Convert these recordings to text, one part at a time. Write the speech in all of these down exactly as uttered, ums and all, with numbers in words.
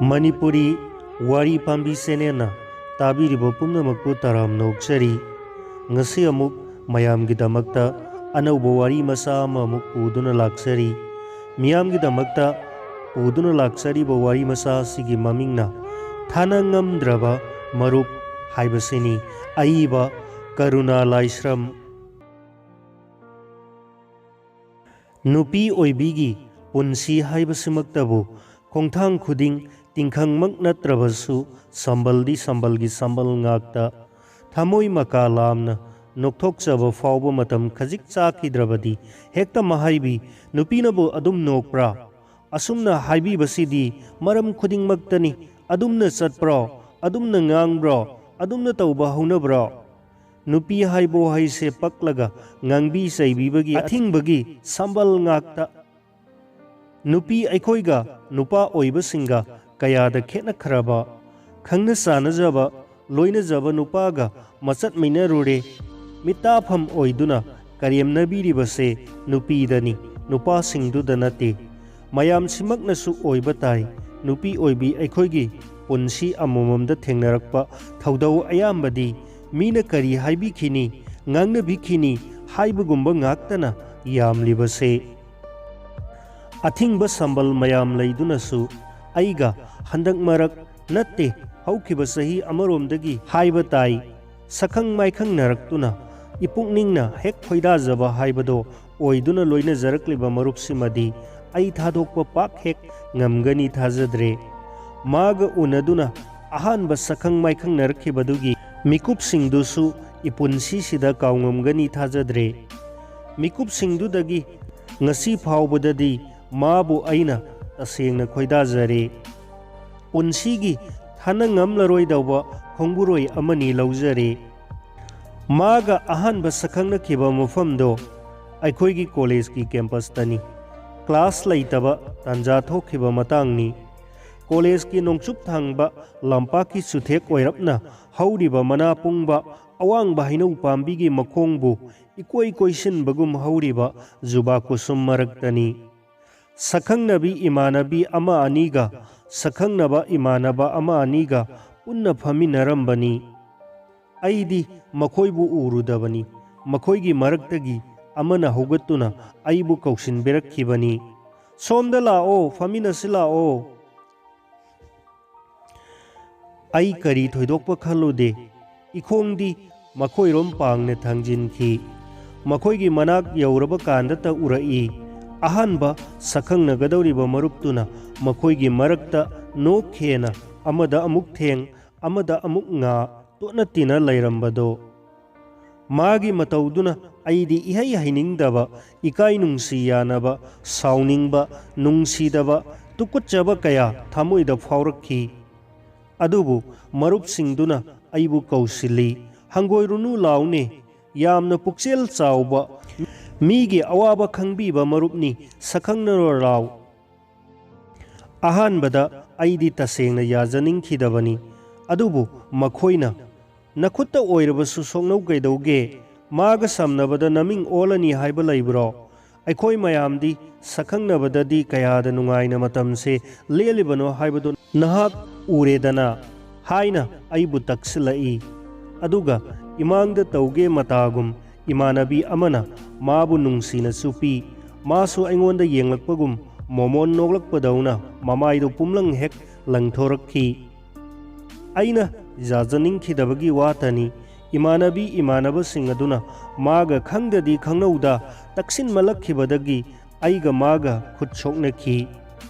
ꯃꯅꯤꯄꯨꯔꯤ ꯋꯥꯔꯤ ꯄꯥꯝꯕꯤ ꯆꯦꯅꯦꯜꯅ ꯇꯥꯕꯤꯔꯤꯕ ꯄꯨꯝꯅꯃꯛꯄꯨ ꯇꯔꯥꯝꯅ ꯑꯣꯛꯆꯔꯤ꯫ ꯉꯁꯤ ꯑꯃꯨꯛ ꯃꯌꯥꯝꯒꯤꯗꯃꯛꯇ ꯑꯅꯧꯕ ꯋꯥꯔꯤ ꯃꯆꯥ ꯑꯃꯃꯨꯛ ꯄꯨꯗꯨꯅ ꯂꯥꯛꯆꯔꯤ꯫ ꯃꯤꯌꯥꯝꯒꯤꯗꯃꯛꯇ ꯄꯨꯗꯨꯅ ꯂꯥꯛꯆꯔꯤꯕ ꯋꯥꯔꯤ ꯃꯆꯥ ꯑꯁꯤꯒꯤ ꯃꯃꯤꯡꯅ ꯊꯥꯅ ꯉꯝꯗ꯭ꯔꯕ ꯃꯔꯨꯞ ꯍꯥꯏꯕꯁꯤꯅꯤ꯫ ꯑꯏꯕ ꯀꯔꯨꯅꯥ ꯂꯥꯏꯁ꯭ꯔꯝ꯫ ꯅꯨꯄꯤ ꯑꯣꯏꯕꯤꯒꯤ ꯄꯨꯟꯁꯤ ꯍꯥꯏꯕꯁꯤꯃꯛꯇꯕꯨ ꯈꯣꯡꯊꯥꯡ ꯈꯨꯗꯤꯡ ꯇꯤꯡꯈꯪꯃꯛ ꯅꯠꯇ꯭ꯔꯕꯁꯨ ꯁꯝꯕꯜꯗꯤ ꯁꯝꯕꯜꯒꯤ ꯁꯝꯕꯜ ꯉꯥꯛꯇ꯫ ꯊꯃꯣꯏ ꯃꯀꯥ ꯂꯥꯝꯅ ꯅꯣꯛꯊꯣꯛꯆꯕ ꯐꯥꯎꯕ ꯃꯇꯝ ꯈꯖꯤꯛ ꯆꯥꯈꯤꯗ꯭ꯔꯕꯗꯤ ꯍꯦꯛꯇ ꯃꯍꯥꯏꯕꯤ ꯅꯨꯄꯤꯅꯕꯨ ꯑꯗꯨꯝ ꯅꯣꯛꯄ꯭ꯔꯥ? ꯑꯁꯨꯝꯅ ꯍꯥꯏꯕꯤꯕꯁꯤꯗꯤ ꯃꯔꯝ ꯈꯨꯗꯤꯡꯃꯛꯇꯅꯤ꯫ ꯑꯗꯨꯝꯅ ꯆꯠꯄ꯭ꯔꯣ? ꯑꯗꯨꯝꯅ ꯉꯥꯡꯕ꯭ꯔꯣ? ꯑꯗꯨꯝꯅ ꯇꯧꯕ ꯍꯧꯅꯕ꯭ꯔꯣ? ꯅꯨꯄꯤ ꯍꯥꯏꯕ ꯋꯥꯍꯩꯁꯦ ꯄꯛꯂꯒ ꯉꯥꯡꯕꯤ ꯆꯩꯕꯤꯕꯒꯤ ꯑꯊꯤꯡꯕꯒꯤ ꯁꯝꯕꯜ ꯉꯥꯛꯇ꯫ ꯅꯨꯄꯤ ꯑꯩꯈꯣꯏꯒ ꯅꯨꯄꯥ ꯑꯣꯏꯕꯁꯤꯡꯒ ꯀꯌꯥꯗ ꯈꯦꯠꯅꯈ꯭ꯔꯕ? ꯈꯪꯅ ꯆꯥꯟꯅꯖꯕ, ꯂꯣꯏꯅꯖꯕ ꯅꯨꯄꯥꯒ ꯃꯆꯠꯃꯤꯟꯅꯔꯨꯔꯦ꯫ ꯃꯤꯇꯥꯐꯝ ꯑꯣꯏꯗꯨꯅ ꯀꯔꯦꯝꯅꯕꯤꯔꯤꯕꯁꯦ ꯅꯨꯄꯤꯗꯅꯤ, ꯅꯨꯄꯥꯁꯤꯡꯗꯨꯗ ꯅꯠꯇꯦ꯫ ꯃꯌꯥꯝꯁꯤꯃꯛꯅꯁꯨ ꯑꯣꯏꯕ ꯇꯥꯏ꯫ ꯅꯨꯄꯤ ꯑꯣꯏꯕꯤ ꯑꯩꯈꯣꯏꯒꯤ ꯄꯨꯟꯁꯤ ꯑꯃꯃꯝꯗ ꯊꯦꯡꯅꯔꯛꯄ ꯊꯧꯗꯧ ꯑꯌꯥꯝꯕꯗꯤ ꯃꯤꯅ ꯀꯔꯤ ꯍꯥꯏꯕꯤꯈꯤꯅꯤ, ꯉꯥꯡꯅꯕꯤꯈꯤꯅꯤ ꯍꯥꯏꯕꯒꯨꯝꯕ ꯉꯥꯛꯇꯅ ꯌꯥꯝꯂꯤꯕꯁꯦ꯫ ꯑꯊꯤꯡꯕ ꯁꯝꯕꯜ ꯃꯌꯥꯝ ꯂꯩꯗꯨꯅꯁꯨ ꯑꯩꯒ ꯍꯟꯗꯛ ꯃꯔꯛ ꯅꯠꯇꯦ, ꯍꯧꯈꯤꯕ ꯆꯍꯤ ꯑꯃꯔꯣꯝꯗꯒꯤ ꯍꯥꯏꯕ ꯇꯥꯏ, ꯁꯛꯈꯪ ꯃꯥꯏꯈꯪꯅꯔꯛꯇꯨꯅ ꯏꯄꯨꯛꯅꯤꯡꯅ ꯍꯦꯛ ꯈꯣꯏꯗꯥꯖꯕ ꯍꯥꯏꯕꯗꯣ ꯑꯣꯏꯗꯨꯅ ꯂꯣꯏꯅꯖꯔꯛꯂꯤꯕ ꯃꯔꯨꯞꯁꯤꯃꯗꯤ ꯑꯩ ꯊꯥꯗꯣꯛꯄ ꯄꯥꯛ ꯍꯦꯛ ꯉꯝꯒꯅꯤ ꯊꯥꯖꯗ꯭ꯔꯦ꯫ ꯃꯥꯒ ꯎꯅꯗꯨꯅ ꯑꯍꯥꯟꯕ ꯁꯛꯈꯪ ꯃꯥꯏꯈꯪꯅꯔꯛꯈꯤꯕꯗꯨꯒꯤ ꯃꯤꯀꯨꯞꯁꯤꯡꯗꯨꯁꯨ ꯏꯄꯨꯟꯁꯤꯁꯤꯗ ꯀꯥꯎꯉꯝꯒꯅꯤ ꯊꯥꯖꯗ꯭ꯔꯦ꯫ ꯃꯤꯀꯨꯞꯁꯤꯡꯗꯨꯗꯒꯤ ꯉꯁꯤ ꯐꯥꯎꯕꯗꯗꯤ ꯃꯥꯕꯨ ꯑꯩꯅ ꯇꯁꯦꯡꯅ ꯈꯣꯏꯗꯥꯖꯔꯦ꯫ ꯄꯨꯟꯁꯤꯒꯤ ꯊꯥꯅ ꯉꯝꯂꯔꯣꯏꯗꯧꯕ ꯈꯣꯡꯕꯨꯔꯣꯏ ꯑꯃꯅꯤ ꯂꯧꯖꯔꯦ꯫ ꯃꯥꯒ ꯑꯍꯥꯟꯕ ꯁꯛꯈꯪꯅꯈꯤꯕ ꯃꯐꯝꯗꯣ ꯑꯩꯈꯣꯏꯒꯤ ꯀꯣꯂꯦꯖꯀꯤ ꯀꯦꯝꯄꯁꯇꯅꯤ꯫ ꯀ꯭ꯂꯥꯁ ꯂꯩꯇꯕ ꯇꯥꯟꯖꯥ ꯊꯣꯛꯈꯤꯕ ꯃꯇꯥꯡꯅꯤ꯫ ꯀꯣꯂꯦꯖꯀꯤ ꯅꯣꯡꯆꯨꯞ ꯊꯪꯕ ꯂꯝꯄꯥꯛꯀꯤ ꯆꯨꯊꯦꯛ ꯑꯣꯏꯔꯞꯅ ꯍꯧꯔꯤꯕ ꯃꯅꯥ ꯄꯨꯡꯕ ꯑꯋꯥꯡꯕ ꯍꯩꯅꯧ ꯄꯥꯝꯕꯤꯒꯤ ꯃꯈꯣꯡꯕꯨ ꯏꯀꯣꯏ ꯀꯣꯏꯁꯤꯟꯕꯒꯨꯝ ꯍꯧꯔꯤꯕ ꯖꯨꯕꯥ ꯀꯨꯁꯨꯝ ꯃꯔꯛꯇꯅꯤ꯫ ꯁꯛꯈꯪꯅꯕꯤ ꯏꯃꯥꯟꯅꯕꯤ ꯑꯃ ꯑꯅꯤꯒ ꯁꯛꯈꯪꯅꯕ ꯏꯃꯥꯟꯅꯕ ꯑꯃ ꯑꯅꯤꯒ ꯄꯨꯟꯅ ꯐꯝꯃꯤꯟꯅꯔꯝꯕꯅꯤ꯫ ꯑꯩꯗꯤ ꯃꯈꯣꯏꯕꯨ ꯎꯔꯨꯗꯕꯅꯤ꯫ ꯃꯈꯣꯏꯒꯤ ꯃꯔꯛꯇꯒꯤ ꯑꯃꯅ ꯍꯧꯒꯠꯇꯨꯅ ꯑꯩꯕꯨ ꯀꯧꯁꯤꯟꯕꯤꯔꯛꯈꯤꯕꯅꯤ, "ꯁꯣꯝꯗ ꯂꯥꯛꯑꯣ, ꯐꯝꯃꯤꯟꯅꯁꯤ ꯂꯥꯛꯑꯣ"꯫ ꯑꯩ ꯀꯔꯤ ꯊꯣꯏꯗꯣꯛꯄ ꯈꯜꯂꯨꯗꯦ꯫ ꯏꯈꯣꯡꯗꯤ ꯃꯈꯣꯏꯔꯣꯝ ꯄꯥꯡꯅ ꯊꯥꯡꯖꯤꯟꯈꯤ꯫ ꯃꯈꯣꯏꯒꯤ ꯃꯅꯥꯛ ꯌꯧꯔꯕ ꯀꯥꯟꯗꯇ ꯎꯔꯛꯏ꯫ ꯑꯍꯥꯟꯕ ꯁꯛꯈꯪꯅꯒꯗꯧꯔꯤꯕ ꯃꯔꯨꯞꯇꯨꯅ ꯃꯈꯣꯏꯒꯤ ꯃꯔꯛꯇ ꯅꯣꯛꯈꯦꯅ ꯑꯃꯗ ꯑꯃꯨꯛ ꯊꯦꯡ, ꯑꯃꯗ ꯑꯃꯨꯛ ꯉꯥ ꯇꯣꯠꯅ ꯇꯤꯟꯅ ꯂꯩꯔꯝꯕꯗꯣ꯫ ꯃꯥꯒꯤ ꯃꯇꯧꯗꯨꯅ ꯑꯩꯗꯤ ꯏꯍꯩ ꯍꯩꯅꯤꯡꯗꯕ, ꯏꯀꯥꯏ ꯅꯨꯡꯁꯤ ꯌꯥꯅꯕ, ꯁꯥꯎꯅꯤꯡꯕ, ꯅꯨꯡꯁꯤꯗꯕ, ꯇꯨꯀꯠꯆꯕ ꯀꯌꯥ ꯊꯃꯣꯏꯗ ꯐꯥꯎꯔꯛꯈꯤ꯫ ꯑꯗꯨꯕꯨ ꯃꯔꯨꯞꯁꯤꯡꯗꯨꯅ ꯑꯩꯕꯨ ꯀꯧꯁꯤꯜꯂꯤ, "ꯍꯪꯒꯣꯏꯔꯨꯅꯨ ꯂꯥꯎꯅꯦ, ꯌꯥꯝꯅ ꯄꯨꯛꯆꯦꯜ ꯆꯥꯎꯕ, ꯃꯤꯒꯤ ꯑꯋꯥꯕ ꯈꯪꯕꯤꯕ ꯃꯔꯨꯞꯅꯤ, ꯁꯛꯈꯪꯅꯔꯣ ꯂꯥꯎ"꯫ ꯑꯍꯥꯟꯕꯗ ꯑꯩꯗꯤ ꯇꯁꯦꯡꯅ ꯌꯥꯖꯅꯤꯡꯈꯤꯗꯕꯅꯤ, ꯑꯗꯨꯕꯨ ꯃꯈꯣꯏꯅ, "ꯅꯈꯨꯠꯇ ꯑꯣꯏꯔꯕꯁꯨ ꯁꯣꯛꯅꯧ ꯀꯩꯗꯧꯒꯦ? ꯃꯥꯒ ꯁꯝꯅꯕꯗ ꯅꯃꯤꯡ ꯑꯣꯜꯂꯅꯤ ꯍꯥꯏꯕ ꯂꯩꯕ꯭ꯔꯣ? ꯑꯩꯈꯣꯏ ꯃꯌꯥꯝꯗꯤ ꯁꯛꯈꯪꯅꯕꯗꯗꯤ ꯀꯌꯥꯗ ꯅꯨꯡꯉꯥꯏꯅ ꯃꯇꯝꯁꯦ ꯂꯦꯜꯂꯤꯕꯅꯣ ꯍꯥꯏꯕꯗꯨ ꯅꯍꯥꯛ ꯎꯔꯦꯗꯅ" ꯍꯥꯏꯅ ꯑꯩꯕꯨ ꯇꯛꯁꯤꯜꯂꯛꯏ꯫ ꯑꯗꯨꯒ ꯏꯃꯥꯡꯗ ꯇꯧꯒꯦ ꯃꯇꯥꯒꯨꯝ ꯏꯃꯥꯟꯅꯕꯤ ꯑꯃꯅ ꯃꯥꯕꯨ ꯅꯨꯡꯁꯤꯅ ꯆꯨꯞꯄꯤ꯫ ꯃꯥꯁꯨ ꯑꯩꯉꯣꯟꯗ ꯌꯦꯡꯂꯛꯄꯒꯨꯝ ꯃꯣꯃꯣꯟ ꯅꯣꯛꯂꯛꯄꯗꯧꯅ ꯃꯃꯥꯏꯗꯨ ꯄꯨꯝꯂꯪ ꯍꯦꯛ ꯂꯪꯊꯣꯔꯛꯈꯤ꯫ ꯑꯩꯅ ꯌꯥꯖꯅꯤꯡꯈꯤꯗꯕꯒꯤ ꯋꯥꯇꯅꯤ, ꯏꯃꯥꯟꯅꯕꯤ ꯏꯃꯥꯟꯅꯕꯁꯤꯡ ꯑꯗꯨꯅ ꯃꯥꯒ ꯈꯪꯗꯗꯤ ꯈꯪꯅꯧꯗ ꯇꯛꯁꯤꯟꯃꯜꯂꯛꯈꯤꯕꯗꯒꯤ ꯑꯩꯒ ꯃꯥꯒ ꯈꯨꯠ ꯁꯣꯛꯅꯈꯤ꯫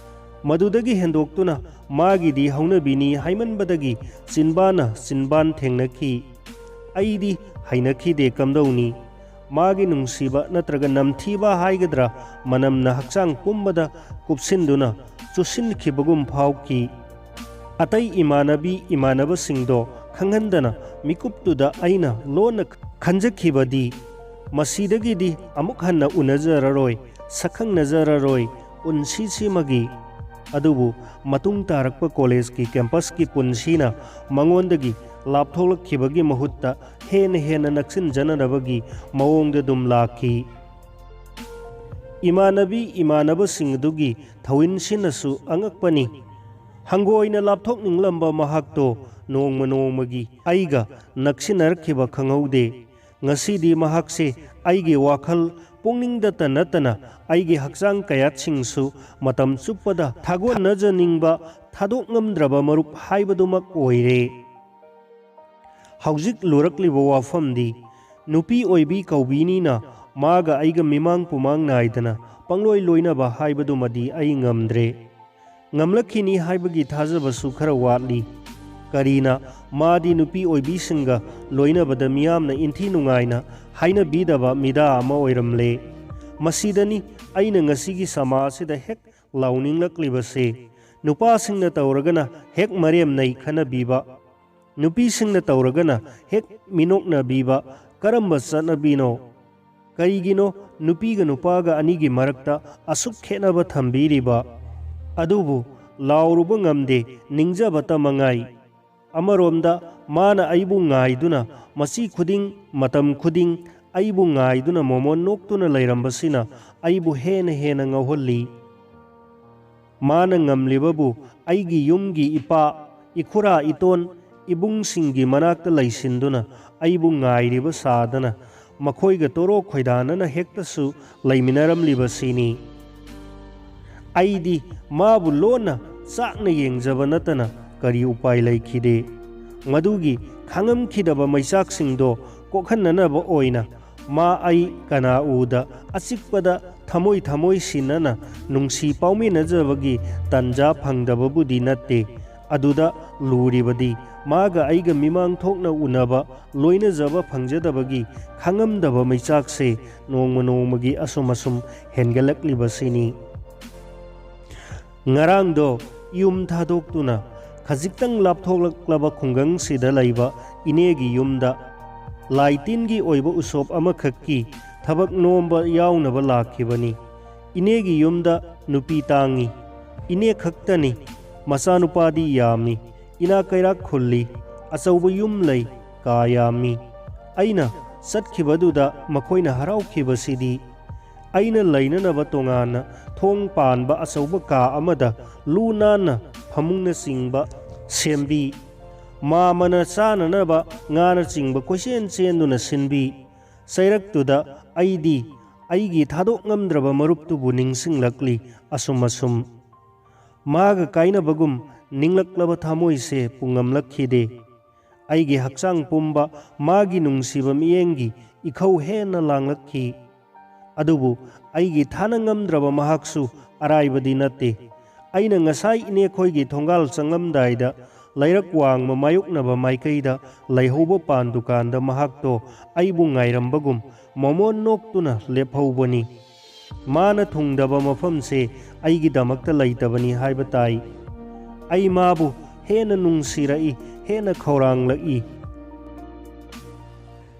ꯃꯗꯨꯗꯒꯤ ꯍꯦꯟꯗꯣꯛꯇꯨꯅ ꯃꯥꯒꯤꯗꯤ ꯍꯧꯅꯕꯤꯅꯤ ꯍꯥꯏꯃꯟꯕꯗꯒꯤ ꯆꯤꯟꯕꯥꯟꯅ ꯆꯤꯟꯕꯥꯟ ꯊꯦꯡꯅꯈꯤ꯫ ꯑꯩꯗꯤ ꯍꯩꯅꯈꯤꯗꯦ, ꯀꯝꯗꯧꯅꯤ? ꯃꯥꯒꯤ ꯅꯨꯡꯁꯤꯕ ꯅꯠꯇ꯭ꯔꯒ ꯅꯝꯊꯤꯕ ꯍꯥꯏꯒꯗ꯭ꯔꯥ, ꯃꯅꯝꯅ ꯍꯛꯆꯥꯡ ꯄꯨꯝꯕꯗ ꯀꯨꯞꯁꯤꯟꯗꯨꯅ ꯆꯨꯁꯤꯟꯈꯤꯕꯒꯨꯝ ꯐꯥꯎꯈꯤ꯫ ꯑꯇꯩ ꯏꯃꯥꯟꯅꯕꯤ ꯏꯃꯥꯟꯅꯕꯁꯤꯡꯗꯣ ꯈꯪꯍꯟꯗꯅ ꯃꯤꯀꯨꯞꯇꯨꯗ ꯑꯩꯅ ꯂꯣꯟꯅ ꯈꯟꯖꯈꯤꯕꯗꯤ, "ꯃꯁꯤꯗꯒꯤꯗꯤ ꯑꯃꯨꯛ ꯍꯟꯅ ꯎꯅꯖꯔꯔꯣꯏ, ꯁꯛꯈꯪꯅꯖꯔꯔꯣꯏ ꯄꯨꯟꯁꯤꯁꯤꯃꯒꯤ"꯫ ꯑꯗꯨꯕꯨ ꯃꯇꯨꯡ ꯇꯥꯔꯛꯄ ꯀꯣꯂꯦꯖꯀꯤ ꯀꯦꯝꯄꯁꯀꯤ ꯄꯨꯟꯁꯤꯅ ꯃꯉꯣꯟꯗꯒꯤ ꯂꯥꯞꯊꯣꯛꯂꯛꯈꯤꯕꯒꯤ ꯃꯍꯨꯠꯇ ꯍꯦꯟꯅ ꯍꯦꯟꯅ ꯅꯛꯁꯤꯟꯖꯅꯅꯕꯒꯤ ꯃꯑꯣꯡꯗ ꯑꯗꯨꯝ ꯂꯥꯛꯈꯤ꯫ ꯏꯃꯥꯟꯅꯕꯤ ꯏꯃꯥꯟꯅꯕꯁꯤꯡ ꯑꯗꯨꯒꯤ ꯊꯧꯏꯟꯁꯤꯅꯁꯨ ꯑꯉꯛꯄꯅꯤ꯫ ꯍꯪꯒꯣꯏꯅ ꯂꯥꯞꯊꯣꯛꯅꯤꯡꯂꯝꯕ ꯃꯍꯥꯛꯇꯣ ꯅꯣꯡꯃ ꯅꯣꯡꯃꯒꯤ ꯑꯩꯒ ꯅꯛꯁꯤꯟꯅꯔꯛꯈꯤꯕ ꯈꯪꯍꯧꯗꯦ꯫ ꯉꯁꯤꯗꯤ ꯃꯍꯥꯛꯁꯦ ꯑꯩꯒꯤ ꯋꯥꯈꯜ ꯄꯨꯛꯅꯤꯡꯗꯇ ꯅꯠꯇꯅ ꯑꯩꯒꯤ ꯍꯛꯆꯥꯡ ꯀꯌꯥꯠꯁꯤꯡꯁꯨ ꯃꯇꯝ ꯆꯨꯞꯄꯗ ꯊꯥꯒꯣꯟꯅꯖꯅꯤꯡꯕ, ꯊꯥꯗꯣꯛ ꯉꯝꯗ꯭ꯔꯕ ꯃꯔꯨꯞ ꯍꯥꯏꯕꯗꯨꯃꯛ ꯑꯣꯏꯔꯦ꯫ ꯍꯧꯖꯤꯛ ꯂꯨꯔꯛꯂꯤꯕ ꯋꯥꯐꯝꯗꯤ, ꯅꯨꯄꯤ ꯑꯣꯏꯕꯤ ꯀꯧꯕꯤꯅꯤꯅ ꯃꯥꯒ ꯑꯩꯒ ꯃꯤꯃꯥꯡ ꯄꯨꯃꯥꯡ ꯅꯥꯏꯗꯅ ꯄꯪꯂꯣꯏ ꯂꯣꯏꯅꯕ ꯍꯥꯏꯕꯗꯨꯃꯗꯤ ꯑꯩ ꯉꯝꯗ꯭ꯔꯦ꯫ ꯉꯝꯂꯛꯈꯤꯅꯤ ꯍꯥꯏꯕꯒꯤ ꯊꯥꯖꯕꯁꯨ ꯈꯔ ꯋꯥꯠꯂꯤ꯫ ꯀꯔꯤꯅ ꯃꯥꯗꯤ ꯅꯨꯄꯤ ꯑꯣꯏꯕꯤꯁꯤꯡꯒ ꯂꯣꯏꯅꯕꯗ ꯃꯤꯌꯥꯝꯅ ꯏꯟꯊꯤ ꯅꯨꯡꯉꯥꯏꯅ ꯍꯥꯏꯅꯕꯤꯗꯕ ꯃꯤꯗꯥ ꯑꯃ ꯑꯣꯏꯔꯝꯂꯦ꯫ ꯃꯁꯤꯗꯅꯤ ꯑꯩꯅ ꯉꯁꯤꯒꯤ ꯁꯃꯥꯖꯁꯤꯗ ꯍꯦꯛ ꯂꯥꯎꯅꯤꯡꯂꯛꯂꯤꯕꯁꯦ꯫ ꯅꯨꯄꯥꯁꯤꯡꯅ ꯇꯧꯔꯒꯅ ꯍꯦꯛ ꯃꯔꯦꯝꯅꯩ ꯈꯟꯅꯕꯤꯕ, ꯅꯨꯄꯤꯁꯤꯡꯅ ꯇꯧꯔꯒꯅ ꯍꯦꯛ ꯃꯤꯅꯣꯛꯅꯕꯤꯕ ꯀꯔꯝꯕ ꯆꯠꯅꯕꯤꯅꯣ? ꯀꯔꯤꯒꯤꯅꯣ ꯅꯨꯄꯤꯒ ꯅꯨꯄꯥꯒ ꯑꯅꯤꯒꯤ ꯃꯔꯛꯇ ꯑꯁꯨꯛ ꯈꯦꯠꯅꯕ ꯊꯝꯕꯤꯔꯤꯕ? ꯑꯗꯨꯕꯨ ꯂꯥꯎꯔꯨꯕ ꯉꯝꯗꯦ, ꯅꯤꯡꯖꯕꯇ ꯃꯉꯥꯏ꯫ ꯑꯃꯔꯣꯝꯗ ꯃꯥꯅ ꯑꯩꯕꯨ ꯉꯥꯏꯗꯨꯅ ꯃꯁꯤ ꯈꯨꯗꯤꯡ, ꯃꯇꯝ ꯈꯨꯗꯤꯡ ꯑꯩꯕꯨ ꯉꯥꯏꯗꯨꯅ ꯃꯣꯃꯣꯟ ꯅꯣꯛꯇꯨꯅ ꯂꯩꯔꯝꯕꯁꯤꯅ ꯑꯩꯕꯨ ꯍꯦꯟꯅ ꯍꯦꯟꯅ ꯉꯥꯎꯍꯜꯂꯤ꯫ ꯃꯥꯅ ꯉꯝꯂꯤꯕꯕꯨ ꯑꯩꯒꯤ ꯌꯨꯝꯒꯤ ꯏꯄꯥ, ꯏꯈꯨꯔꯥ ꯏꯇꯣꯟ, ꯏꯕꯨꯡꯁꯤꯡꯒꯤ ꯃꯅꯥꯛꯇ ꯂꯩꯁꯤꯟꯗꯨꯅ ꯑꯩꯕꯨ ꯉꯥꯏꯔꯤꯕ ꯁꯥꯗꯅ ꯃꯈꯣꯏꯒ ꯇꯣꯔꯣ ꯈꯣꯏꯗꯥꯅꯅ ꯍꯦꯛꯇꯁꯨ ꯂꯩꯃꯤꯟꯅꯔꯝꯂꯤꯕꯁꯤꯅꯤ꯫ ꯑꯩꯗꯤ ꯃꯥꯕꯨ ꯂꯣꯟꯅ ꯆꯥꯛꯅ ꯌꯦꯡꯖꯕ ꯅꯠꯇꯅ ꯀꯔꯤ ꯎꯄꯥꯏ ꯂꯩꯈꯤꯗꯦ꯫ ꯃꯗꯨꯒꯤ ꯈꯥꯡꯉꯝꯈꯤꯗꯕ ꯃꯩꯆꯥꯛꯁꯤꯡꯗꯣ ꯀꯣꯛꯍꯟꯅꯅꯕ ꯑꯣꯏꯅ ꯃꯥ ꯑꯩ ꯀꯅꯥ ꯎꯗ ꯑꯆꯤꯛꯄꯗ ꯊꯃꯣꯏ ꯊꯃꯣꯏ ꯁꯤꯟꯅꯅ ꯅꯨꯡꯁꯤ ꯄꯥꯎꯃꯤꯟꯅꯖꯕꯒꯤ ꯇꯟꯖꯥ ꯐꯪꯗꯕꯕꯨꯗꯤ ꯅꯠꯇꯦ꯫ ꯑꯗꯨꯗ ꯂꯨꯔꯤꯕꯗꯤ ꯃꯥꯒ ꯑꯩꯒ ꯃꯤꯃꯥꯡ ꯊꯣꯛꯅ ꯎꯅꯕ, ꯂꯣꯏꯅꯖꯕ ꯐꯪꯖꯗꯕꯒꯤ ꯈꯥꯡꯉꯝꯗꯕ ꯃꯩꯆꯥꯛꯁꯦ ꯅꯣꯡꯃ ꯅꯣꯡꯃꯒꯤ ꯑꯁꯨꯝ ꯑꯁꯨꯝ ꯍꯦꯟꯒꯠꯂꯛꯂꯤꯕꯁꯤꯅꯤ꯫ ꯉꯔꯥꯡꯗꯣ ꯌꯨꯝ ꯊꯥꯗꯣꯛꯇꯨꯅ ꯈꯖꯤꯛꯇꯪ ꯂꯥꯞꯊꯣꯛꯂꯛꯂꯕ ꯈꯨꯡꯒꯪꯁꯤꯗ ꯂꯩꯕ ꯏꯅꯦꯒꯤ ꯌꯨꯝꯗ ꯂꯥꯏ ꯇꯤꯟꯒꯤ ꯑꯣꯏꯕ ꯎꯁꯣꯞ ꯑꯃꯈꯛꯀꯤ ꯊꯕꯛ ꯅꯣꯝꯕ ꯌꯥꯎꯅꯕ ꯂꯥꯛꯈꯤꯕꯅꯤ꯫ ꯏꯅꯦꯒꯤ ꯌꯨꯝꯗ ꯅꯨꯄꯤ ꯇꯥꯡꯉꯤ꯫ ꯏꯅꯦ ꯈꯛꯇꯅꯤ꯫ ꯃꯆꯥꯅꯨꯄꯥꯗꯤ ꯌꯥꯝꯃꯤ꯫ ꯏꯅꯥꯛ ꯀꯩꯔꯥꯛ ꯈꯨꯜꯂꯤ꯫ ꯑꯆꯧꯕ ꯌꯨꯝ ꯂꯩ꯫ ꯀꯥ ꯌꯥꯝꯃꯤ꯫ ꯑꯩꯅ ꯆꯠꯈꯤꯕꯗꯨꯗ ꯃꯈꯣꯏꯅ ꯍꯔꯥꯎꯈꯤꯕꯁꯤꯗꯤ꯫ ꯑꯩꯅ ꯂꯩꯅꯅꯕ ꯇꯣꯉꯥꯟꯅ ꯊꯣꯡ ꯄꯥꯟꯕ ꯑꯆꯧꯕ ꯀꯥ ꯑꯃꯗ ꯂꯨ ꯅꯥꯟꯅ ꯐꯃꯨꯡꯅꯆꯤꯡꯕ ꯁꯦꯝꯕꯤ꯫ ꯃꯥꯃꯅ ꯆꯥꯅꯅꯕ ꯉꯥꯅꯆꯤꯡꯕ ꯀꯣꯏꯆꯦꯟ ꯆꯦꯟꯗꯨꯅ ꯁꯤꯟꯕꯤ꯫ ꯆꯩꯔꯛꯇꯨꯗ ꯑꯩꯗꯤ ꯑꯩꯒꯤ ꯊꯥꯗꯣꯛ ꯉꯝꯗ꯭ꯔꯕ ꯃꯔꯨꯞꯇꯨꯕꯨ ꯅꯤꯡꯁꯤꯡꯂꯛꯂꯤ꯫ ꯑꯁꯨꯝ ꯑꯁꯨꯝ ꯃꯥꯒ ꯀꯥꯏꯅꯕꯒꯨꯝ ꯅꯤꯡꯂꯛꯂꯕ ꯊꯃꯣꯏꯁꯦ ꯄꯨꯡꯉꯝꯂꯛꯈꯤꯗꯦ꯫ ꯑꯩꯒꯤ ꯍꯛꯆꯥꯡ ꯄꯨꯝꯕ ꯃꯥꯒꯤ ꯅꯨꯡꯁꯤꯕ ꯃꯤꯠꯌꯦꯡꯒꯤ ꯏꯈꯧ ꯍꯦꯟꯅ ꯂꯥꯡꯂꯛꯈꯤ꯫ ꯑꯗꯨꯕꯨ ꯑꯩꯒꯤ ꯊꯥꯅ ꯉꯝꯗ꯭ꯔꯕ ꯃꯍꯥꯛꯁꯨ ꯑꯔꯥꯏꯕꯗꯤ ꯅꯠꯇꯦ꯫ ꯑꯩꯅ ꯉꯁꯥꯏ ꯏꯅꯦꯈꯣꯏꯒꯤ ꯊꯣꯡꯒꯥꯜ ꯆꯪꯂꯝꯗꯥꯏꯗ ꯂꯩꯔꯛ ꯋꯥꯡꯃ ꯃꯥꯌꯣꯛꯅꯕ ꯃꯥꯏꯀꯩꯗ ꯂꯩꯍꯧꯕ ꯄꯥꯟ ꯗꯨꯀꯥꯟꯗ ꯃꯍꯥꯛꯇꯣ ꯑꯩꯕꯨ ꯉꯥꯏꯔꯝꯕꯒꯨꯝ ꯃꯣꯃꯣꯟ ꯅꯣꯛꯇꯨꯅ ꯂꯦꯞꯍꯧꯕꯅꯤ꯫ ꯃꯥꯅ ꯊꯨꯡꯗꯕ ꯃꯐꯝꯁꯦ ꯑꯩꯒꯤꯗꯃꯛꯇ ꯂꯩꯇꯕꯅꯤ ꯍꯥꯏꯕ ꯇꯥꯏ꯫ ꯑꯩ ꯃꯥꯕꯨ ꯍꯦꯟꯅ ꯅꯨꯡꯁꯤꯔꯛꯏ, ꯍꯦꯟꯅ ꯈꯧꯔꯥꯡꯂꯛꯏ꯫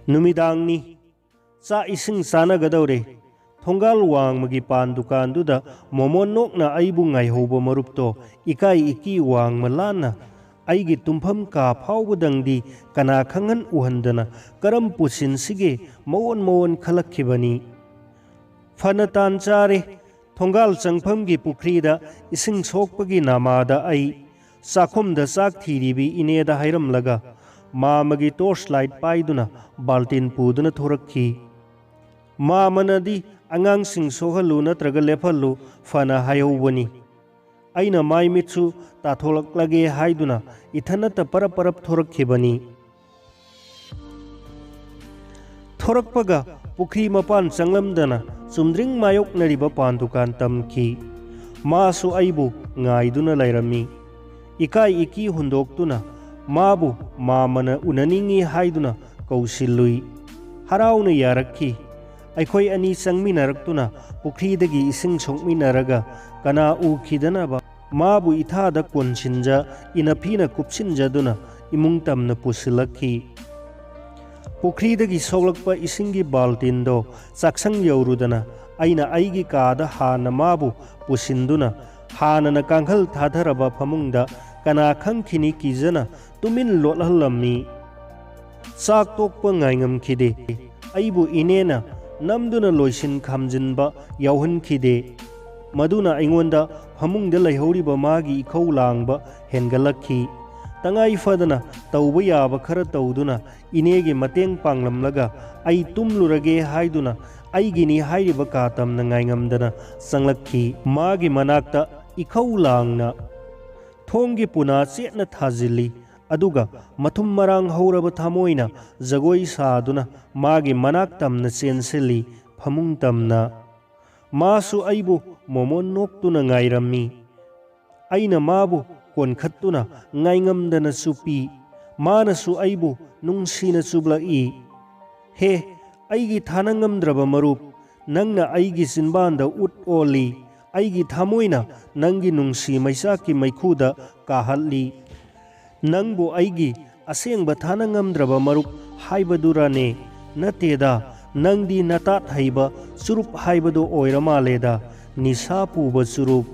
ꯅꯨꯃꯤꯗꯥꯡꯅꯤ꯫ ꯆꯥꯛ ꯏꯁꯤꯡ ꯆꯥꯅꯒꯗꯧꯔꯦ꯫ ꯊꯣꯡꯒꯥꯜ ꯋꯥꯡꯃꯒꯤ ꯄꯥꯟ ꯗꯨꯀꯥꯟꯗꯨꯗ ꯃꯣꯃꯣꯟ ꯅꯣꯛꯅ ꯑꯩꯕꯨ ꯉꯥꯏꯍꯧꯕ ꯃꯔꯨꯞꯇꯣ ꯏꯀꯥꯏ ꯏꯀꯤ ꯋꯥꯡꯃ ꯂꯥꯟꯅ ꯑꯩꯒꯤ ꯇꯨꯝꯐꯝ ꯀꯥ ꯐꯥꯎꯕꯗꯪꯗꯤ ꯀꯅꯥ ꯈꯪꯍꯟ ꯎꯍꯟꯗꯅ ꯀꯔꯝ ꯄꯨꯁꯤꯟꯁꯤꯒꯦ ꯃꯑꯣꯟ ꯃꯑꯣꯟ ꯈꯜꯂꯛꯈꯤꯕꯅꯤ꯫ ꯐꯅ ꯇꯥꯟ ꯆꯥꯔꯦ꯫ ꯊꯣꯡꯒꯥꯜ ꯆꯪꯐꯝꯒꯤ ꯄꯨꯈ꯭ꯔꯤꯗ ꯏꯁꯤꯡ ꯁꯣꯛꯄꯒꯤ ꯅꯃꯥꯗ ꯑꯩ ꯆꯥꯛꯈꯨꯝꯗ ꯆꯥꯛ ꯊꯤꯔꯤꯕꯤ ꯏꯅꯦꯗ ꯍꯥꯏꯔꯝꯂꯒ ꯃꯥꯃꯒꯤ ꯇꯣꯔꯆ ꯂꯥꯏꯠ ꯄꯥꯏꯗꯨꯅ ꯕꯥꯜꯇꯤꯟ ꯄꯨꯗꯨꯅ ꯊꯣꯔꯛꯈꯤ꯫ ꯃꯥꯃꯅꯗꯤ ꯑꯉꯥꯡꯁꯤꯡ ꯁꯣꯛꯍꯜꯂꯨ ꯅꯠꯇ꯭ꯔꯒ ꯂꯦꯞꯍꯜꯂꯨ ꯐꯅ ꯍꯥꯏꯍꯧꯕꯅꯤ꯫ ꯑꯩꯅ ꯃꯥꯏ ꯃꯤꯠꯁꯨ ꯇꯥꯊꯣꯛꯂꯛꯂꯒꯦ ꯍꯥꯏꯗꯨꯅ ꯏꯊꯟꯅꯇ ꯄꯔꯞ ꯄꯔꯞ ꯊꯣꯔꯛꯈꯤꯕꯅꯤ꯫ ꯊꯣꯔꯛꯄꯒ ꯄꯨꯈ꯭ꯔꯤ ꯃꯄꯥꯟ ꯆꯪꯂꯝꯗꯅ ꯆꯨꯝꯗ꯭ꯔꯤꯡ ꯃꯥꯌꯣꯛꯅꯔꯤꯕ ꯄꯥꯟ ꯗꯨꯀꯥꯟ ꯇꯝꯈꯤ꯫ ꯃꯥꯁꯨ ꯑꯩꯕꯨ ꯉꯥꯏꯗꯨꯅ ꯂꯩꯔꯝꯃꯤ꯫ ꯏꯀꯥꯏ ꯏꯀꯤ ꯍꯨꯟꯗꯣꯛꯇꯨꯅ ꯃꯥꯕꯨ ꯃꯥꯃꯅ ꯎꯅꯅꯤꯡꯏ ꯍꯥꯏꯗꯨꯅ ꯀꯧꯁꯤꯜꯂꯨꯏ꯫ ꯍꯔꯥꯎꯅ ꯌꯥꯔꯛꯈꯤ꯫ ꯑꯩꯈꯣꯏ ꯑꯅꯤ ꯆꯪꯃꯤꯟꯅꯔꯛꯇꯨꯅ ꯄꯨꯈ꯭ꯔꯤꯗꯒꯤ ꯏꯁꯤꯡ ꯁꯣꯛꯃꯤꯟꯅꯔꯒ ꯀꯅꯥ ꯎꯈꯤꯗꯅꯕ ꯃꯥꯕꯨ ꯏꯊꯥꯗ ꯀꯣꯟꯁꯤꯟꯖ ꯏꯅꯐꯤꯅ ꯀꯨꯞꯁꯤꯟꯖꯗꯨꯅ ꯏꯃꯨꯡ ꯇꯝꯅ ꯄꯨꯁꯤꯜꯂꯛꯈꯤ꯫ ꯄꯨꯈ꯭ꯔꯤꯗꯒꯤ ꯁꯣꯛꯂꯛꯄ ꯏꯁꯤꯡꯒꯤ ꯕꯥꯜꯇꯤꯟꯗꯣ ꯆꯥꯛꯁꯪ ꯌꯧꯔꯨꯗꯅ ꯑꯩꯅ ꯑꯩꯒꯤ ꯀꯥꯗ ꯍꯥꯟꯅ ꯃꯥꯕꯨ ꯄꯨꯁꯤꯟꯗꯨꯅ ꯍꯥꯟꯅꯅ ꯀꯥꯡꯈꯜ ꯊꯥꯊꯔꯕ ꯐꯃꯨꯡꯗ ꯀꯅꯥ ꯈꯪꯈꯤꯅꯤ ꯀꯤꯖꯅ ꯇꯨꯃꯤꯟ ꯂꯣꯠꯍꯜꯂꯝꯃꯤ꯫ ꯆꯥꯛ ꯇꯣꯛꯄ ꯉꯥꯏꯉꯝꯈꯤꯗꯦ꯫ ꯑꯩꯕꯨ ꯏꯅꯦꯅ ꯅꯝꯗꯨꯅ ꯂꯣꯏꯁꯤꯟ ꯈꯥꯝꯖꯤꯟꯕ ꯌꯥꯎꯍꯟꯈꯤꯗꯦ꯫ ꯃꯗꯨꯅ ꯑꯩꯉꯣꯟꯗ ꯐꯃꯨꯡꯗ ꯂꯩꯍꯧꯔꯤꯕ ꯃꯥꯒꯤ ꯏꯈꯧ ꯂꯥꯡꯕ ꯍꯦꯟꯒꯠꯂꯛꯈꯤ꯫ ꯇꯉꯥꯏ ꯐꯗꯅ ꯇꯧꯕ ꯌꯥꯕ ꯈꯔ ꯇꯧꯗꯨꯅ ꯏꯅꯦꯒꯤ ꯃꯇꯦꯡ ꯄꯥꯡꯂꯝꯂꯒ ꯑꯩ ꯇꯨꯝꯂꯨꯔꯒꯦ ꯍꯥꯏꯗꯨꯅ ꯑꯩꯒꯤꯅꯤ ꯍꯥꯏꯔꯤꯕ ꯀꯥ ꯇꯝꯅ ꯉꯥꯏꯉꯝꯗꯅ ꯆꯪꯂꯛꯈꯤ꯫ ꯃꯥꯒꯤ ꯃꯅꯥꯛꯇ ꯏꯈꯧ ꯂꯥꯡꯅ ꯊꯣꯡꯒꯤ ꯄꯨꯅꯥ ꯆꯦꯠꯅ ꯊꯥꯖꯤꯜꯂꯤ꯫ ꯑꯗꯨꯒ ꯃꯊꯨꯝ ꯃꯔꯥꯡ ꯍꯧꯔꯕ ꯊꯃꯣꯏꯅ ꯖꯒꯣꯏ ꯁꯥꯗꯨꯅ ꯃꯥꯒꯤ ꯃꯅꯥꯛ ꯇꯝꯅ ꯆꯦꯟꯁꯤꯜꯂꯤ, ꯐꯃꯨꯡ ꯇꯝꯅ꯫ ꯃꯥꯁꯨ ꯑꯩꯕꯨ ꯃꯣꯃꯣꯟ ꯅꯣꯛꯇꯨꯅ ꯉꯥꯏꯔꯝꯃꯤ꯫ ꯑꯩꯅ ꯃꯥꯕꯨ ꯀꯣꯟꯈꯠꯇꯨꯅ ꯉꯥꯏꯉꯝꯗꯅ ꯆꯨꯞꯄꯤ꯫ ꯃꯥꯅꯁꯨ ꯑꯩꯕꯨ ꯅꯨꯡꯁꯤꯅ ꯆꯨꯞꯂꯛꯏ꯫ ꯍꯦ, ꯑꯩꯒꯤ ꯊꯥꯅ ꯉꯝꯗ꯭ꯔꯕ ꯃꯔꯨꯞ, ꯅꯪꯅ ꯑꯩꯒꯤ ꯆꯤꯟꯕꯥꯟꯗ ꯎꯠ ꯑꯣꯜꯂꯤ꯫ ꯑꯩꯒꯤ ꯊꯃꯣꯏꯅ ꯅꯪꯒꯤ ꯅꯨꯡꯁꯤ ꯃꯩꯆꯥꯛꯀꯤ ꯃꯩꯈꯨꯗ ꯀꯥꯍꯠꯂꯤ꯫ ꯅꯪꯕꯨ ꯑꯩꯒꯤ ꯑꯁꯦꯡꯕ ꯊꯥꯅ ꯉꯝꯗ꯭ꯔꯕ ꯃꯔꯨꯞ ꯍꯥꯏꯕꯗꯨꯔꯅꯦ? ꯅꯠꯇꯦꯗ, ꯅꯪꯗꯤ ꯅꯇꯥꯠ ꯍꯩꯕ ꯆꯨꯔꯨꯞ ꯍꯥꯏꯕꯗꯨ ꯑꯣꯏꯔ ꯃꯥꯜꯂꯦꯗ, ꯅꯤꯁꯥ ꯄꯨꯕ ꯆꯨꯔꯨꯞ꯫